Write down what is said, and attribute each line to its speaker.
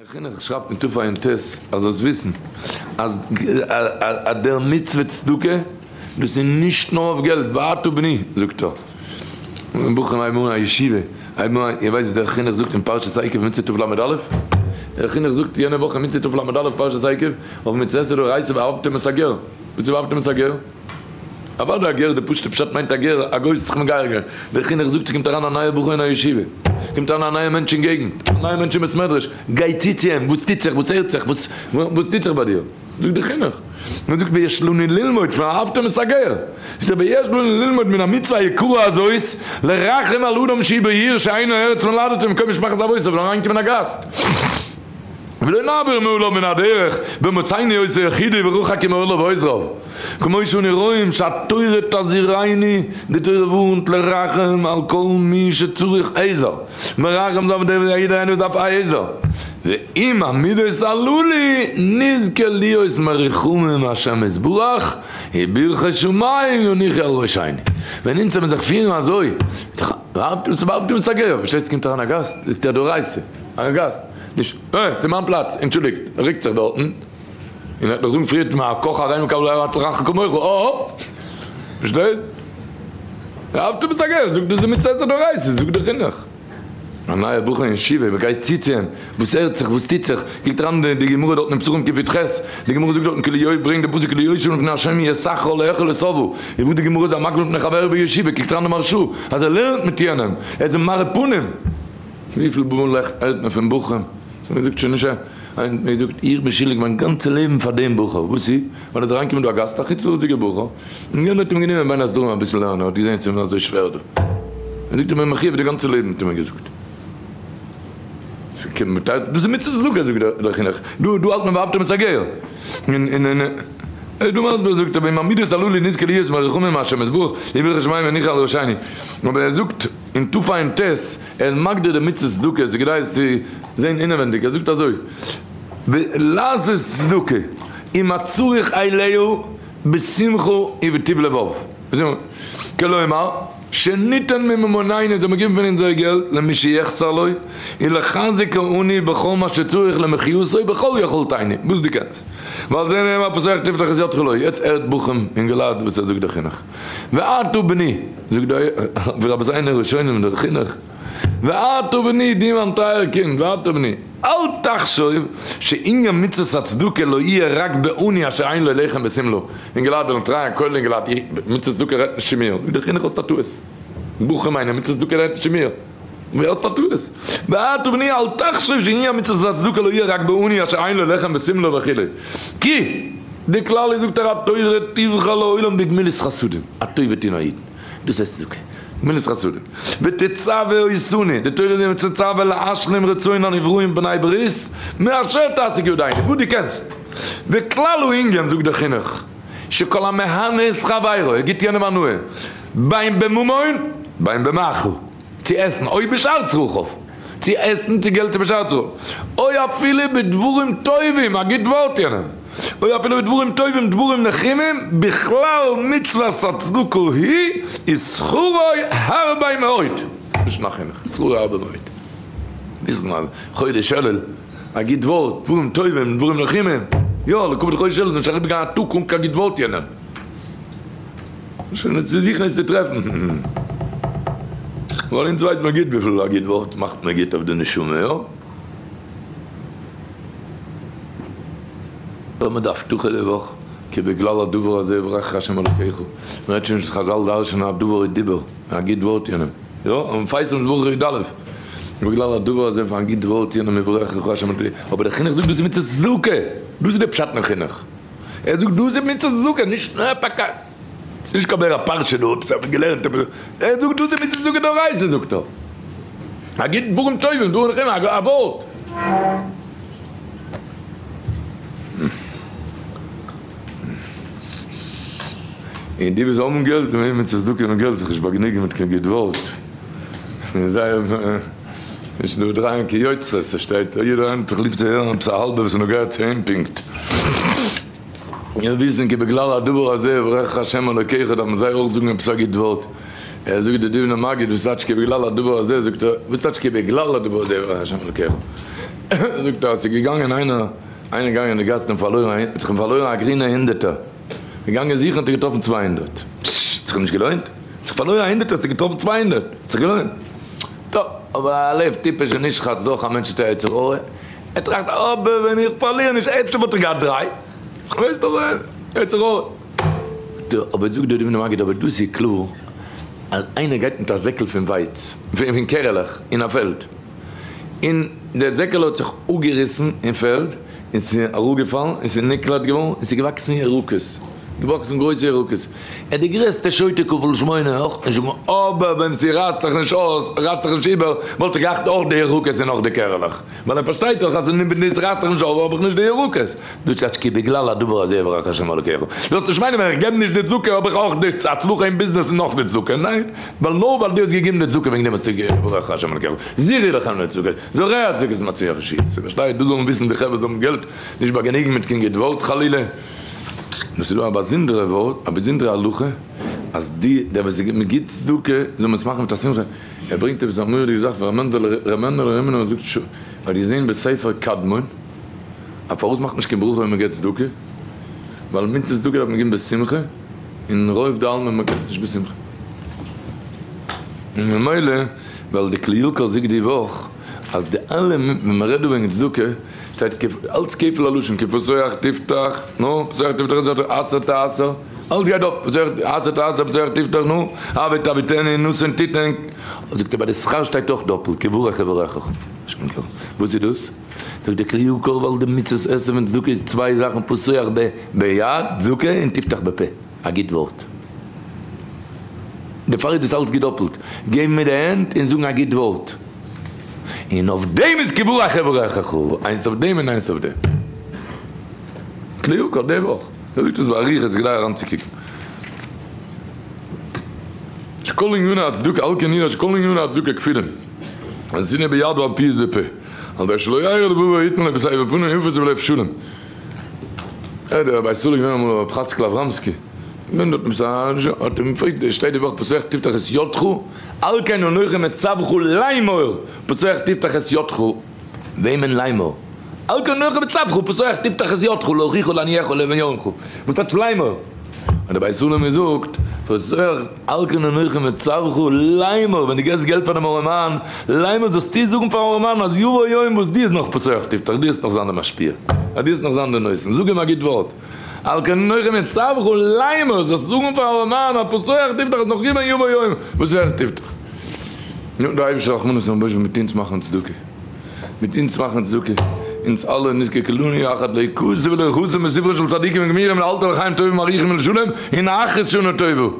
Speaker 1: חינוך שרייבט אין תע"ט אז זאלסט וויסן אז אז דער מצוה צדקה דאס איז נישט נאר אויף געלט, ואתה בני זאגט ער, בחורים הייבן אן א ישיבה, הייבן אן, איר ווייסט וואס דער חינוך זאגט אין פרשת עקב מצוה תל"א? דער חינוך זאגט יענע וואך אין מצוה תל"א פרשת עקב אויף מצות עשה דאורייתא ואהבתם את הגר, וואס איז ואהבתם את הגר? אוודאי א גר, די פשוטע פשט מיינט א גר, א גוי האט זיך מגייר געווען. דער חינוך זאגט ס'קומט אריין א נייער בחור אין א ישיבה, קומט אריין א נייער מענטש אין געגנט, א נייער מענטש אין בית מדרש, גיי צו צו אים, וואס טוט זיך, וואס הערט זיך, וואס וואס טוט זיך ביי דיר? זאגט דער חינוך, מען זאגט ויש לנו ללמוד פון ואהבתם את הגר, זאגט ער ויש לנו ללמוד מן המצוה היקרה הזאת לרחם על אדם שהוא בעיר שאינו ארץ מולדתו ומקום משפחת אבותיו, זאל אריינקומען א גאסט. ולא נעביר מעליו מן הדרך במצאנו אותו יחידי ורחק מעליו עוזריו, כמו שאנו רואים שהתורה תזהירנו, די תורה ווארנט לרחם על כל מי שצריך עזר, מרחם זיין אויף דעם יעדער איינער וואס דארף א עזר, ועם המידות הללו נזכה להיות מרוחמים מהשם יתברך, וברכי שמים ינוחו על ראשינו. ווען אונז וועלן זיך פירן אזוי, ואהבתם את הגר, פארשטייסט קומט אריין א גאסט, זאגט ער דאורייתא, א גאסט, נישט, אה, ס'איז מיין פלאץ, אנטשולדיגט, ער רוקט זיך דארטן, און ער וועט נאך זאגן פריערט מה ככה הריני מקבל ואהבת לרעך כמוך, אה, פארשטייסט? ואהבתם את הגר, זאגט דאס די מצות עשה דאורייתא, זאגט די חינוך. א נייער בחור אין ישיבה, מען גייט צו צו אים, וואס הערט זיך, וואס טוט זיך, קוקט אריין די גמרא דארטן אין פסחים קי"ח, די גמרא זאגט דארטן כאילו יוי ברענגט די פסוק כאילו יושב לפני ה' יסכר לאכול את אבו, און וואס די גמרא איז א מקביל מפני חברו בישיבה, קוקט אריין די מהרש"א אז ער לערנט מיט יענעם, ער איז אים מראה פנים. וויפיל מאל הערט מען פון בחורים, סאו מען זאגט שוין נישט איין, מען זאגט איך בין שולדיג מיין גאנצע לעבן פאר דעם בחור, וואס איז? ווייל עס איז אריינגעקומען דא א גאסט א חוץ לארץ'דיגער בחור, און יענער האט אים גענומען בין הסדרים אביסל לערנען, ער האט געזען ס'איז אים אזוי שווער דא, ער זאגט איך בין מחויב די גאנצע לעבן האט ער מיר געזאגט. דאס איז מצות צדקה זאגט דער חינוך, דא דא האלט מען ואהבתם את הגר, און און און דא מסביר זאגט ער ועם המידות הללו נזכה להיות מרחמים מהשם יתברך יברך שמים ינוחו על ראשינו, אבער ער זאגט אין תע"ט ער איז מגדיר די מצות צדקה, ס'איז כדאי עס צו זען אינעווענדיג, ער זאגט אזוי, ולעשות צדקה עם הצריך אליה בשמחה ובטוב לבב, כלומר, שניתן מממונינו, זאל מען געבן פון אונזער געלט למי שיחסר לו, און לחזק העני בכל מה שצריך למחיותו בכל יכולתינו, וואס דו קענסט, ועל זה נאמר פתוח תפתח את ידך לו, יעצט הערט בחורים אינגעלייט וואס ער זאגט דער חינוך, ואתה בני, זאגט דער רבותינו הראשונים דער חינוך, ואתה בני, דו מיין טייער קינד, ואתה בני, אל תחשוב שענין מצות הצדקה לא יהיה רק בעני אשר אין לו לחם ושמלה, אינגעלייט וועלן טרייען כולל אינגעלייט, מצות צדקה רעדט נישט צו מיר, זאגט דער חינוך האסט א טעות, בחורים מיינען מצות צדקה רעדט נישט צו מיר, ווי האסט א טעות, ואתה בני אל תחשוב שענין מצות הצדקה לא יהיה רק בעני אשר אין לו לחם ושמלה וכו', כי די כלל איז זאגט ער התורה תבחר לעולם בגמילות חסדים, א טובה טון א אידן, דאס הייסט צדקה, גמילות חסדים, ותצוה אותנו, די תורה איז אונז מצווה להשלים רצון הנבראים בני ברית, מאשר תשיג ידינו, וואס דו קענסט, וכלל הענין זאגט דער חינוך, שכל המהנה את חברו, ער גיט יענעם הנאה, בין בממון בין במאכל, צו עסן, או בשאר צרכיו, צו עסן, צו געלט, צו בשאר צרכיו, או אפילו בדברים טובים, א גוט ווארט יענעם, או אפילו בדברים טובים, דברים נחומים, בכלל מצוות הצדקה היא, איז שכרו הרבה מאוד. לשון החינוך, שכרו הרבה מאוד. וויסן אז חודש אלול, א גוט ווארט, דברים טובים, דברים נחומים, יא, לכבוד חודש אלול איז נישט אריבערגעגאנגען א טאג אן קיין גוט ווארט יענעם. שוין צו זוכן עס צו טרעפן. ווייל אונז ווייסט מען גוט וויפיל א גוט ווארט מאכט מען גוט אויף די נשמה, יא? האט מען די הבטחה די וואך, כי בגלל הדבר הזה יברכך ה' אלוקיך, מען רעדט שוין נישט חזל דרש'נען א דבר איז דיבור, א גוט ווארט יענעם, יא, און פייסל מיט ברוך י"א, בגלל הדבר הזה פאר א גוט ווארט יענעם יברכך ה' אלוקיך, אבער דער חינוך זאגט דאס איז מצות צדקה, דאס איז דער פשט אין חינוך. ער זאגט דאס איז מצות צדקה, נישט פאקאי. ס'איז נישט קיין מער א פרשה דא, עפעס האט מען געלערנט עפעס. ער זאגט דאס איז מצות צדקה דאורייתא זאגט ער. א גוט דברים טובים, דברים נכונים, א ווארט. און די וואס האבן געלט און מיט צדקה און געלט זיך נישט באגנוגען מיט קיין גוט ווארט. זיי נישט דא דרייען כיוצרות, ס'שטייט יעדער איינער האט זיך ליב צו הערן עפעס א האלבע וואס איז נוגע צו אים פונקט. מיר וויסן כי בגלל הדבר הזה יברכך ה' אלוקיך דארף מען זיי אויך זאגן עפעס א גוט ווארט. ער זאגט די דובנער מגיד וואס טייטש כי בגלל הדבר הזה זאגט ער וואס טייטש כי בגלל הדבר הזה יברכך ה' אלוקיך? זאגט ער אז ס'איז געגאנגען איינער, איינער געגאנגען אין די גאס און פארלוירן א, האט זיך אים פארלוירן א גרינע הונדערטער, געגאנגען זוכן האט ער געטראפן 200, פששש, האט זיך אים נישט געלוינט? האט זיך פארלוירן א הונדערטער האסטו געטראפן 200, האט זיך געלוינט? טא, אבער א לב טיפש און נישט חץ דאך א מענטש האט א יצר הרע, ער טראכט אבער ווען איך פארליר נישט אפשר וואלט איך געהאט דריי, ווייסט דאך יצר הרע. טא, אבער זאגט דער דובנער מגיד אבער דאס איז קלאר אז איינער גייט מיט א זעקל פון ווייץ, פון קערעלעך אין א פעלד, און דער זעקעלע האט זיך אפגעריסן אין פעלד, און ס'איז אראפגעפאלן, און ס'איז נקלט געווארן, און ס'איז געוואקסן ירקות, געוואקסן גרויסע ירקות. ער איז די גרעסטע שוטה כפול שמונה, אויך נישט זאגן, אבער ווען ס'רייסט זיך נישט אויס, רייסט זיך נישט איבער, וואלט איך געהאט אויך די ירקות און אויך די קערעלעך. ווייל ער פארשטייט דאך אז ווען ס'רייסט זיך נישט אויף האב איך נישט די ירקות. דאס טייטש כי בגלל הדבר הזה יברך השם אלוקיך. זאלסט נישט מיינען ווען איך געב נישט די צדקה האב איך אויך די הצלחה אין ביזנעס און נאך די צדקה. ניין, ווייל נאר ווייל דו האסט געגעבן די צדקה וועגן דעם האסטו יברך השם אלוקיך. זרעו לכם לצדקה, זורע צדקות מצליח ישועות. פארשטייט? דאס זאלן וויסן די חברה וואס האבן געלט, נישט באגעניגן מיט קיין גוט ווארט חלילה. נאר ס'איז דא א באזונדערע ווארט, א באזונדערע הלכה, אז די דער וואס מען גיט צדקה זאל מען עס מאכן מיט א שמחה. ער ברענגט עפעס א מורא'דיגע זאך פון ר' מענדעלע, ר' מענדעלע רימינובער זאגט ש האט געזען בספר קדמון אז פארוואס מאכט מען נישט קיין ברכה ווען מען געבט צדקה, ווייל מצות צדקה דארף מען געבן בשמחה, און רוב דעלמא מען געבט עס נישט בשמחה, און ממילא ווייל די כלי יקר זאגט די וואך אז די אלע ווען מען רעדט דא וועגן צדקה שטייט אלץ כפל הלשון כפתוח תפתח נו פתוח תפתח זאגט ער עשר תעשר אלץ גייט אפ פתוח עשר תעשר פתוח תפתח נו הבה תביתני נתן תתן זאגט ער ביי די שכר שטייט אויך דאפלט כברך יברכך וואס איז דאס? זאגט דער כלי יקר ווייל די מצות עשה פון צדקה איז צוויי זאכן פתוח ביד צדקה און תפתח בפה א גוט ווארט דערפאר איז דאס אלץ געדאפלט געבן מיט די הענט און זאגן א גוט ווארט און אויף דעם איז כברך יברכך איינס אויף דעם און איינס אויף דעם כלי יקר די וואך ער זאגט עס באריכות איז כדאי אריינצוקוקן. שכל עניני הצדקה על כן נראה שכל עניני הצדקה כפולים נתינה ביד ועל פי זה פה על ידי שלא ירא לבבו ויתן לו בסבר פנים יפות ובלב שלם. אה דער רבי ישראל איז געווען אמאל רב חאצקל אבראמסקי געווען דארט עפעס א האט אים געפרעגט שטייט די וואך פתוח תפתח את ידך על כן אנכי מצווך לאמור פתוח תפתח את ידך וועמען לאמור על כן אנכי מצווך פתוח תפתח את ידך לאחיך לעניך ולאביונך וואס טייטש לאמור? האט דער בית שלום געזאגט, פתוח על כן אנכי מצווך לאמור, ווען דו געבסט געלט פאר דעם ארעמאן, לאמור זאלסטו זאגן פארן ארעמאן אז יבוא יום וואס דו איז נאך פתוח תפתח, דו וועסט נאך זיין דער משפיע, אז דו וועסט נאך זיין דער נותן, זאג אים א גוט ווארט, על כן אנכי מצווך לאמור, זאלסט זאגן פארן ארעמאן אז פתוח תפתח איז נאך געווען יבוא יום וואס פתוח תפתח. נו, דער אייבערשטער רחמנות און בושה מיט אונז מאכן צדקה. מיט אונז מאכן צדקה, אונז אלע נזכה כולנו יחד להיכתב ולהיחתם בספרן של צדיקים גמורים לאלתר לחיים טובים ארוכים ולשלום און אחרית שנה טובה.